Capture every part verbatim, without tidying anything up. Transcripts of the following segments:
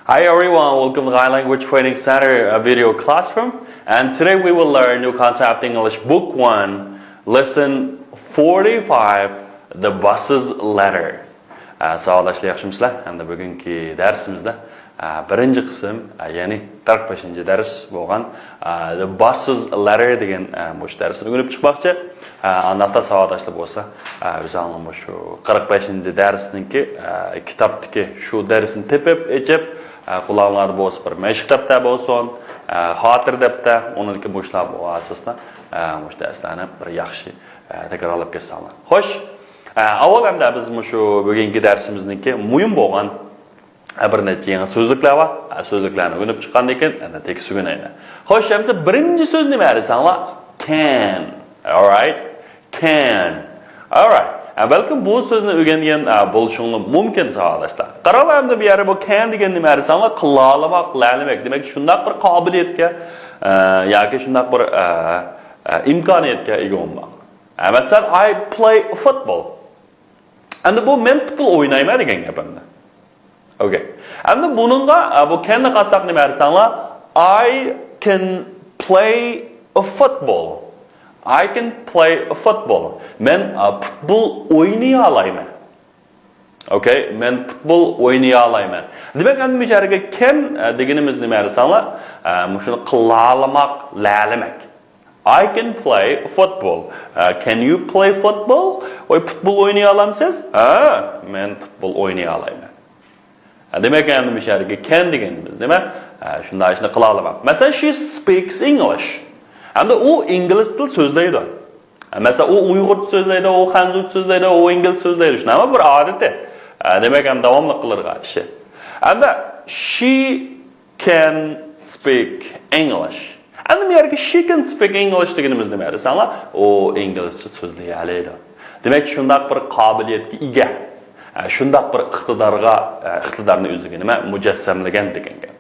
Hi everyone, welcome to Thai Language Training Center, a video classroom. And today we will learn new concept English book one, lesson forty-five, the bus's letter. Ә, сабақтастар, яхшымысызлар? Әмді бүгінгі дәрісімізде, ә, бірінші қысым, ә, яғни қырық бесінші дәріс болған, ә, the bus's letter деген, ә, бұл дәрісті үйреніп шықпақшы. Ә, андақта сабақтастар болса, ә, біз алған бұл қырық бесінші дәрістің, ә, кітаптың шу дәрісін тепіп, ечіп, ә, құлағыңлар болса бір мәшіқ дәптер болсын, ә, хатыр дәптер, оның ке бұл асасында, ә, бұл дәрістерді бір яхшы, ә, тәкірарлап кетсеңлер. Хош, ә, авал әмді біз бұл бүгінгі дәрісіміздің ке мөһим болған, ә, бір нәтиже яңа сөзліклер бар. Ә, сөзліклерні үйреніп шыққаннан кейін, әмді текст үйренейік. Хош, әмді бірінші сөз неме десеңлер? Can. Alright? Can. Alright. Ә, бәлкім бұл сөзні үйренген, ә, болушыңыз мүмкін, сабақтастар. Қараңлар, әмді бұл жерде бұл can деген неме десеңлер? Қылаламақ, ләлімек. Демек, шындақ бір қабілетке, ә, яки шындақ бір, ә, ә, имканиятқа ие болмақ. Ә, мәселен, I play football. Әмді бұл мен футбол ойнаймын деген гәп әмді. Окей. Әмді бұныңға, ә, бұл canні қоссақ неме десеңлер? I can play a football. I can play a football. Мен, ә, футбол ойнай алаймын. Окей, мен футбол ойнай алаймын. Демек, әмді бұл жерге can, ә, дегеніміз неме десеңлер? Ә, шуны қылаламақ, ләлімек. I can play football. Ә, can you play football? Ой, футбол ойнай аламсыз? Ә, мен футбол ойнай алаймын. Ә, демек, әмді бұл жерге can дегеніміз неме? Ә, шундай ишні қылаламақ. Мәселен, she speaks English. Әмді ол инглиз тіл сөзлейді. Ә, мәселен, ол ұйғыр сөзлейді, ол ханзу сөзлейді, ол инглиз сөзлейді. Шынама бір әдеті. Ә, демек, әмді дәвамлы қыларға іші. Әмді she can speak English. Әмді бұл жерге she can speak English дегеніміз неме десеңлер? Ол инглизше сөзлей алайды. Демек, шындақ бір қабілетке ие. Ә, шындақ бір иқтидарға, ә, иқтидарны өзі неме, мужассамлаған деген гәп.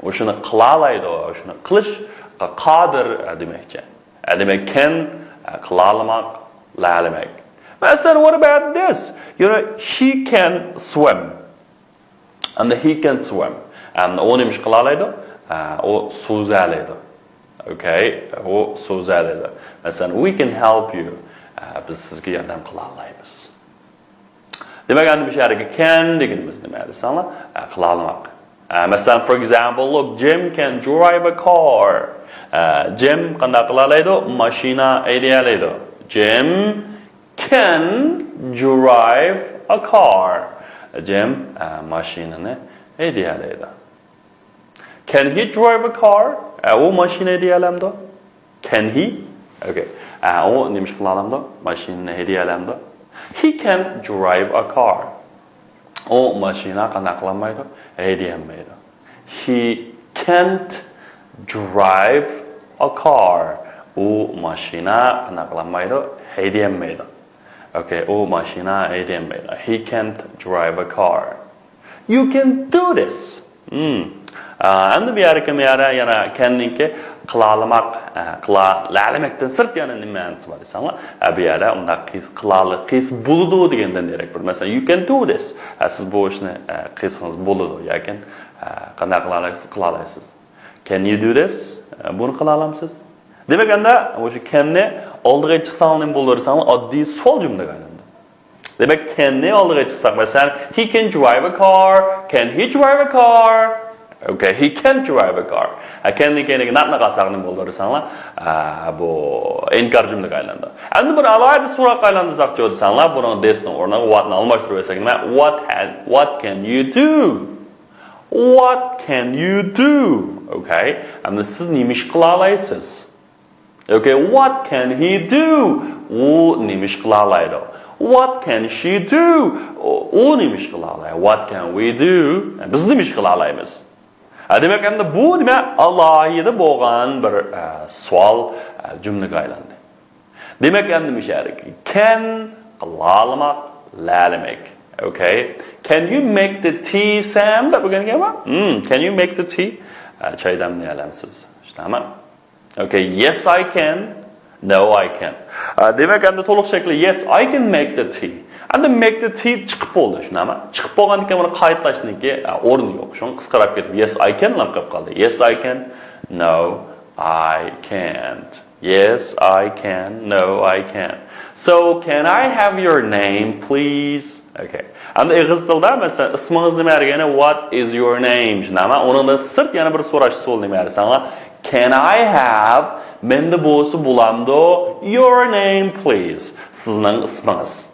Ол шуны қыла алайды, ол шуны қылышқа қадір, ә, демекші. Ә, демек, can, ә, қылаламақ, ләлімек. Мәселен, what about this? You know, he can swim. And he can swim. And ол неме іш қыла алайды? Ә, ол суза алайды. Окей, ол суза алайды. Мәселен, we can help you. Ә, біз сізге жәрдем қыла алаймыз. Демек, әмді бұл жерге can дегеніміз неме десеңлер? Ә, қылаламақ. Ә, мәселен, for example, look, Jim can drive a car. Ә, Jim қандай қыла алайды? Машина айдай алайды. Jim can drive a car. Jim, ә, машинаны айдай алайды. Can he drive a car? Ә, ол машина айдай аламды? Can he? Окей. Ә, ол неме іш қыла аламды? Машинаны айдай аламды? He can't drive a car. Ол машина қандай қыла алмайды? Айдай алмайды. He can't drive a car. Ол машина қандай қыла алмайды? Айдай алмайды. Окей, ол машина айдай алмайды. He can't drive a car. You can do this. Hmm. Ә, әмді бұл жерге неме, яна can нікі қылаламақ, ә, қыла ләлімектен сырт яна неме мәнісі бар десеңлер? Ә, бұл жерде онда қыз, қылалы, қыз болады дегенден дерек бар. Мәселен, you can do this. Ә, сіз бұл існі, ә, қылсаңыз болады. Яки, ә, қандай қыла аласыз? Қыла аласыз. Can you do this? Ә, бұны қыла аламсыз? Демек, анда, уже can ні алдыға шықсаңыз неме болады десеңлер, oddiy savol jumlaga aylandi. Демек, can ні алдыға шықсақ, мәселен, he can drive a car, can he drive a car? Okay, he can't drive a car. Ә, can ні кенеге not ны қоссақ неме болады десеңлер, ә, бұл инкар jumlaga aylandi. Әмді бір алайды сораққа айландырсақ, чо десеңлер, бұның this ның орнына what ны алмастырып берсек неме? What can, what can you do? What can you do? Okay. Әмді сіз неме іш қыла аласыз? Okay, what can he do? Ол неме іш қыла алайды? What can she do? Ол неме іш қыла алады? What can we do? Ә, біз неме іш қыла аламыз? Ә, демек, әмді бұл неме алайды болған бір, ә, сауал, ә, jumlaga aylandi. Демек, әмді бұл жерге can, қылаламақ, ләлімек. Okay. Can you make the tea, Sam? Дәп бүгінге ма? Hmm, can you make the tea? Ә, чай дәмлей аламсыз? Шынама? Okay, yes, I can. No, I can't. Ә, демек, әмді толық шеклі, yes, I can make the tea. ئەمدى make the tea چىقىپ بولدى، شۇنداقمۇ؟ چىقىپ بولغاندىن كېيىن بۇنى قايتىلاشنىڭكى، ئە، ئورنى يوق. شۇڭا قىسقىراپ كېتىپ yes I can لاپ قېلىپ قالدى. Yes I can. No, I can't. Yes I can. No, I can't. So can I have your name, please? Okay. ئەمدى ئېغىز تىلدا مەسىلەن ئىسمىڭىز نېمە دېگەندە what is your name؟ شۇنداقمۇ؟ ئۇنىڭدىن سىرت يەنە بىر سوراش ئۇسۇلى نېمە دېسەڭلار، can I have، مەندە بولسا بولامدۇ، your name please، سىزنىڭ ئىسمىڭىز.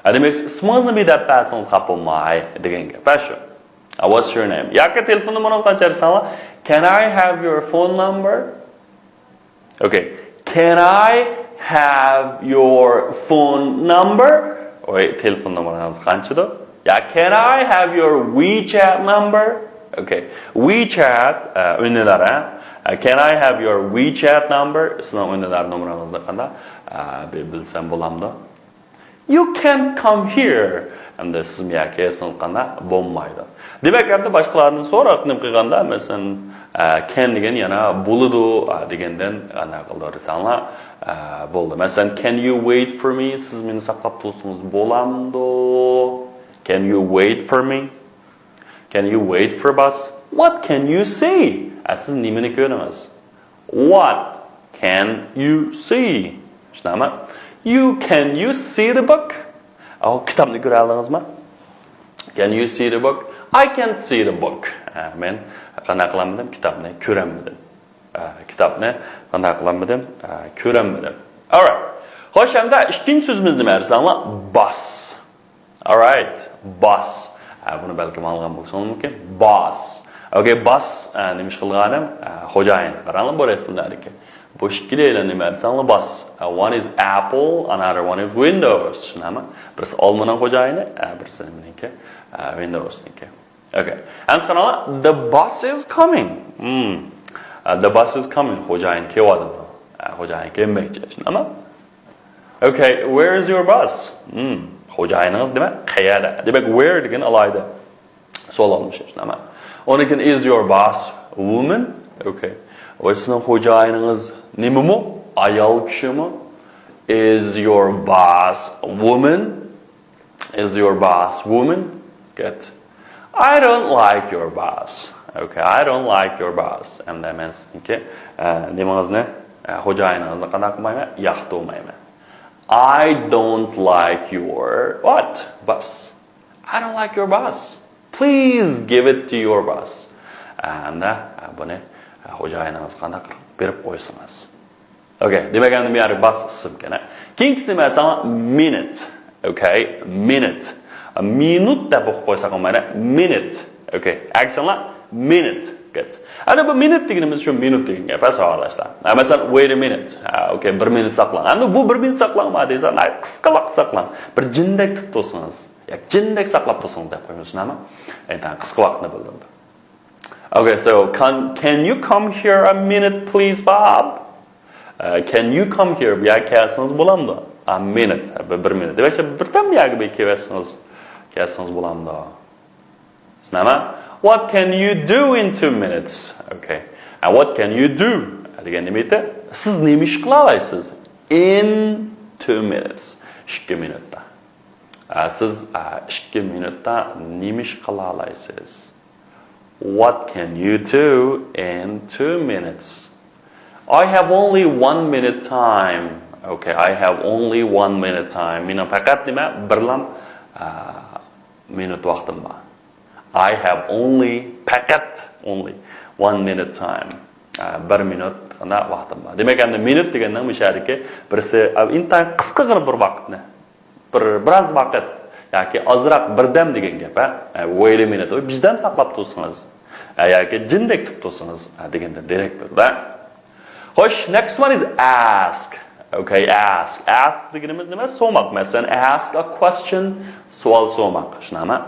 ھە، دېمەك، ئىسمىڭىزنى بىر دەپ بەرسىڭىز خاپا بولماي دېگەن گەپ ھە شۇ. What's your name؟ ياكى تېلېفون نومۇرىڭىزنى قانچە دېسەڭلار، can I have your phone number? Okay. Can I have your phone number? ۋوي، تېلېفون نومۇرىڭىز قانچىدۇ؟ يا can I have your WeChat number? Okay. WeChat ئە، ئۈندىدار ھە. ئە، can I have your WeChat number؟ سىزنىڭ ئۈندىدار نومۇرىڭىزنى قانداق ئە، بىلسەم بولامدۇ؟ You can't come here. ئەمدى سىز مۇيەرگە كەلسىڭىز قانداق؟ بولمايدۇ. دېمەك ئەمدى باشقىلاردىن سوراپ نېمە قىلغاندا مەسىلەن ئە، can دېگەن يەنە بولىدۇ ئە، دېگەندىن ئەنە قىلدۇرساڭلار ئە، بولدى. مەسىلەن can you wait for me؟ سىز مېنى ساقلاپ تۇرسىڭىز بولامدۇ؟ Can you wait for me? Can you wait for bus? What can you see? ئە، سىز نېمىنى كۆرىڭىز؟ What can you see? شۇنداقمۇ؟ You can you see the book? ئاۋۇ كىتابنى كۆرەلدىڭىزمۇ؟ Can you see the book? I can't see the book. ئە، مەن قانداق قىلالمىدىم؟ كىتابنى كۆرەلمىدىم. ئە، كىتابنى قانداق قىلالمىدىم؟ ئە، كۆرەلمىدىم. Alright. خوش، ئەمدى ئىككىنچى سۆزىمىز نېمە دېسەڭلار؟ Boss. Alright. Boss. ئە، بۇنى بەلكىم ئاڭلىغان بولۇشىڭىز مۇمكىن. Boss. Okay, boss. ئە، نېمە ئىش قىلغانىم؟ ئە، خوجايىن. قاراڭلار بۇ رەسىملەردىكى. بۇ ئىككىلەيلەن نېمە دېسەڭلار boss. ئە، one is apple, another one is windows. شۇنداقمۇ؟ بىرسى ئالمىنىڭ خوجايىنى، ئە، بىرسى نېمىنىڭكى؟ ئە، Windowsنىڭكى. Okay. ئەمدى قاراڭلار. The boss is coming. Hmm. ئە، the boss is coming. خوجايىن كېلىۋاتىدۇ. ئە، خوجايىن كەلمەكچى. شۇنداقمۇ؟ Okay, where is your boss? Hmm. خوجايىنىڭىز نېمە؟ قەيەردە؟ دېمەك where دېگەن ئالاھىدە سوئال ئالمىشىش، نېمە؟ ئۇنىڭ كېيىن is your boss woman? Okay. ۋاي سىزنىڭ خوجايىنىڭىز نېمىمۇ؟ ئايال كىشىمۇ؟ Is your boss woman? Is your boss woman? Good. I don't like your boss. Okay, I don't like your boss. ئەمدى مەن سىزنىڭكى ئە، نېمىڭىزنى، ئە، خوجايىنىڭىزنى قانداق قىلمايمەن؟ ياقتۇرمايمەن. I don't like your what? Boss. I don't like your boss. Please give it to your boss. ئەمدى ئە، بۇنى ئە، خوجايىنىڭىزغا قانداق بېرىپ قويسىڭىز. Okay، دېمەك ئەمدى بۇ يەردە boss ئىسىمكەن. كېيىنكىسى نېمە دېسەڭلار؟ Minute. Okay, minute. مىنۇت دەپ ئوقۇپ قويساق بولمايدۇ. Minute. Okay، ئەكسىڭلار minute. Good. ئەنە بۇ minute دېگىنىمىز شۇ مىنۇت دېگەن گەپ ھە ساۋاقداشلار. ھە، مەسىلەن wait a minute. ھە، okay، بىر مىنۇت ساقلاڭ. ئەمدى بۇ بىر مىنۇت ساقلاڭ ما دېسە، ھە، قىسقا ۋاقىت ساقلاڭ. بىر جىندەك تۇتۇپ تۇرسىڭىز. ياكى جىندەك ساقلاپ تۇرسىڭىز دەپ قويىمىز، شۇنداقمۇ؟ ئەي، قىسقا ۋاقىتنى بىلدۈرىدۇ. Okay, so can, can you come here a minute, please, Bob? ئە، can you come here? بۇ يەرگە كەلسىڭىز بولامدۇ؟ A minute. بىر، بىر مىنۇت. دېمەكچى، بىردەم بۇ يەرگە بىر كېلىۋەتسىڭىز، كەلسىڭىز بولامدۇ؟ شۇنداقمۇ؟ What can you do in two minutes? Okay. And what can you do? دېگەن نېمە ئىدى؟ سىز نېمە ئىش قىلالايسىز؟ In two minutes. ئىككى مىنۇتتا. ئە، سىز، ئە، ئىككى مىنۇتتا نېمە ئىش قىلالايسىز؟ What can you do in two minutes? I have only one minute time. Okay, I have only one minute time. مېنىڭ پەقەت نېمە؟ بىرلا، ئە، مىنۇت ۋاقتىم بار. I have only، پەقەت، only one minute time. ئە، بىر مىنۇتلا ۋاقتىم بار. دېمەك، ئەمدى مىنۇت دېگەننىڭ مۇشۇ يەردىكى بىرسى، ئە، ئىنتايىن قىسقىغىنە بىر ۋاقىتنى. بىر، بىرئاز ۋاقىت ياكى ئازراق بىردەم دېگەن گەپ، ھە؟ ئە، wait a minute. ئۇ بىردەم ساقلاپ تۇرسىڭىز، ئە، ياكى جىندەك تۇتۇپ تۇرسىڭىز، ئە، دېگەندىن دېرەك بېرىدۇ، ھە؟ خوش، next one is ask. Okay, ask. Ask دېگىنىمىز نېمە؟ سورىماق. مەسىلەن، ask a question، سوئال سورىماق. شۇنداقمۇ؟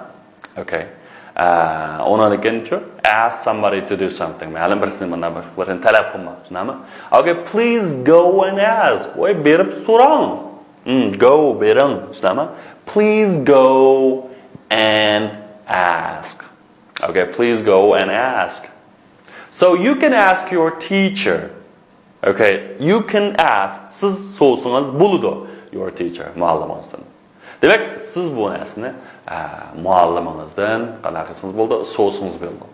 Okay. ئە، ئۇنىڭدىن كېيىنچۇ؟ Ask somebody to do something. مەلۇم بىرسىنى مۇنداق بىر، بىرسىنى تەلەپ قىلماق. شۇنداقمۇ؟ Okay, please go and ask. ۋاي، بېرىپ سوراڭ. Hmm, go، بېرىڭ. شۇنداقمۇ؟ Please go and ask. Okay, please go and ask. So you can ask your teacher. Okay, you can ask. سىز سورىسىڭىز بولىدۇ. Your teacher، مۇئەللىمىڭىزدىن. دېمەك، سىز بۇ نەرسىنى، ئە، مۇئەللىمىڭىزدىن قانداق قىلسىڭىز بولىدۇ، سورىسىڭىز بولىدۇ.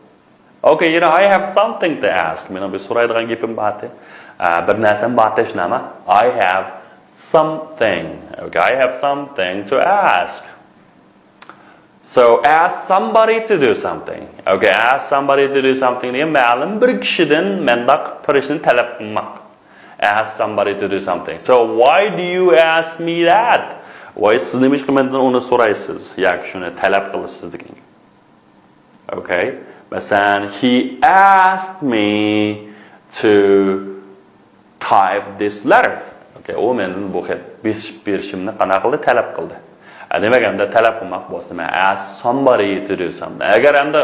Okay, you know, I have something to ask. مېنىڭ بىر سورايدىغان گېپىم بار ئىدى. ئە، بىر نەرسەم بار ئىدى، شۇنداقمۇ؟ I have something. Okay, I have something to ask. So, ask somebody to do something. Okay, ask somebody to do something دېگەن مەلۇم بىر كىشىدىن مەنداق بىر ئىشنى تەلەپ قىلماق. Ask somebody to do something. So, why do you ask me that? Voy, siz nېمىشقا مەندىن ئۇنى سورايسىز ياكى شۇنى تەلەپ قىلىسىز دېگەن گەپ. Okay. مەسىلەن، he asked me to type this letter. Okay. ئۇ مەندىن بۇ خەت بېسىپ بېرىشىمنى قانداق قىلدى؟ تەلەپ قىلدى. ئە، دېمەك، ئەمدى تەلەپ قىلماق بولسا، مەن ask somebody to do something. ئەگەر ئەمدى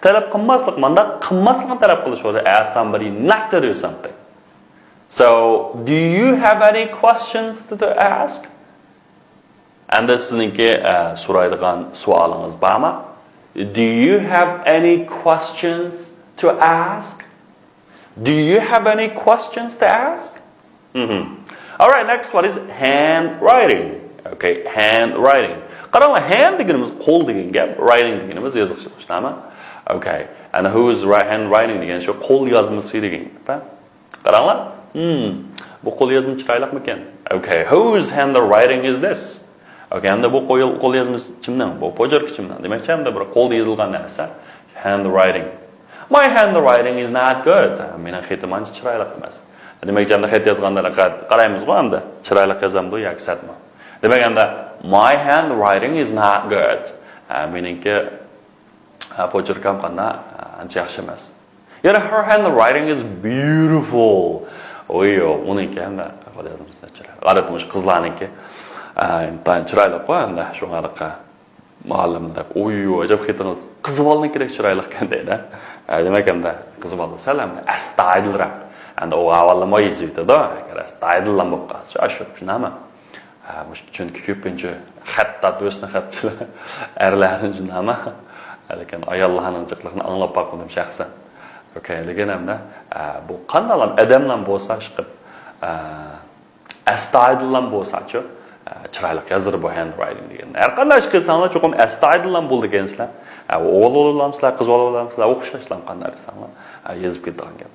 تەلەپ قىلماسلىق، مانداق قىلماسلىقنى تەلەپ قىلىش بولسا، ask somebody not to do something. So, do you have any questions to ask? ئەمدى سىزنىڭكى، ئە، سورايدىغان سوئالىڭىز بارمۇ؟ Do you have any questions to ask? Do you have any questions to ask? Mm-hmm. All right, next one is handwriting. Okay, handwriting. قاراڭلار، hand دېگىنىمىز قول دېگەن گەپ، writing دېگىنىمىز يېزىق، شۇنداقمۇ؟ Okay, and who's handwriting دېگەن شۇ قول يازمىسى دېگەن گەپ. قاراڭلار. Hmm. بۇ قول يازما چىرايلىقمىكەن؟ Okay. Whose handwriting is this? Okay. ئەمدى بۇ قول، قول يازمىسى كىمنىڭ؟ بۇ پوچېرك كىمنىڭ؟ دېمەكچى، ئەمدى بىر قولدا يېزىلغان نەرسە. Handwriting. My handwriting is not good. مېنىڭ خېتىم ئانچە چىرايلىق ئەمەس. دېمەكچى، ئەمدى خەت يازغاندا قارايمىزغۇ ئەمدى. چىرايلىق يازامدۇ ياكى سەتمۇ؟ دېمەك، ئەمدى my handwriting is not good. مېنىڭكى ھە، پوچېركام قانداق؟ ئانچە ياخشى ئەمەس. يەنە her handwriting is beautiful. ئويۇ، ئۇنىڭكى ھەمدە قول يازمىسى چىرايلىق. ئادەتتە مۇشۇ قىزلارنىڭكى، ئە، ئىنتايىن چىرايلىققۇ ھەمدە شۇڭا مۇئەللىملەر، ئويۇ، ئەجەب خېتىڭىز قىز بالىنىڭكىدەك چىرايلىقكەن دەيدۇ. ئە، دېمەك ھەمدە قىز بالا سەل ھەمدە ئەستايىدىلراق. ئەمدى ئۇ ھاۋاللىما يېزىۋېتىدۇ. ئەگەر ئەستايىدىللا بولۇپ قالسا، ئاشۇ شۇنداقمۇ؟ ھە، مۇشۇ چۈنكى كۆپىنچە خەت تارتىۋېتىشنى خەتچىلەر ئەرلەرنىڭ جىناما، لېكىن ئاياللارنىڭ جىقلىقىنى ئاڭلاپ باقمىدىم شەخسەن. ئوكەي، لېكىن ئەمدى، ئە، بۇ قانداقلام ئادەملەر بولسا ئىشقىپ، ئە، ئەستايىدىللام بولساچۇ، ئە، چىرايلىق يازىدۇ بۇ handwriting دېگەن. ھەر قانداق ئىش قىلساڭلار چوقۇم ئەستايىدىللام بول دېگەنسىلەر. ئە، ئوغۇل بولۇۋالامسىلەر، قىز بولۇۋالامسىلەر، ئوخشاشلام قانداق دېسەڭلار، ئە، يېزىپ كېتىدىغان گەپ.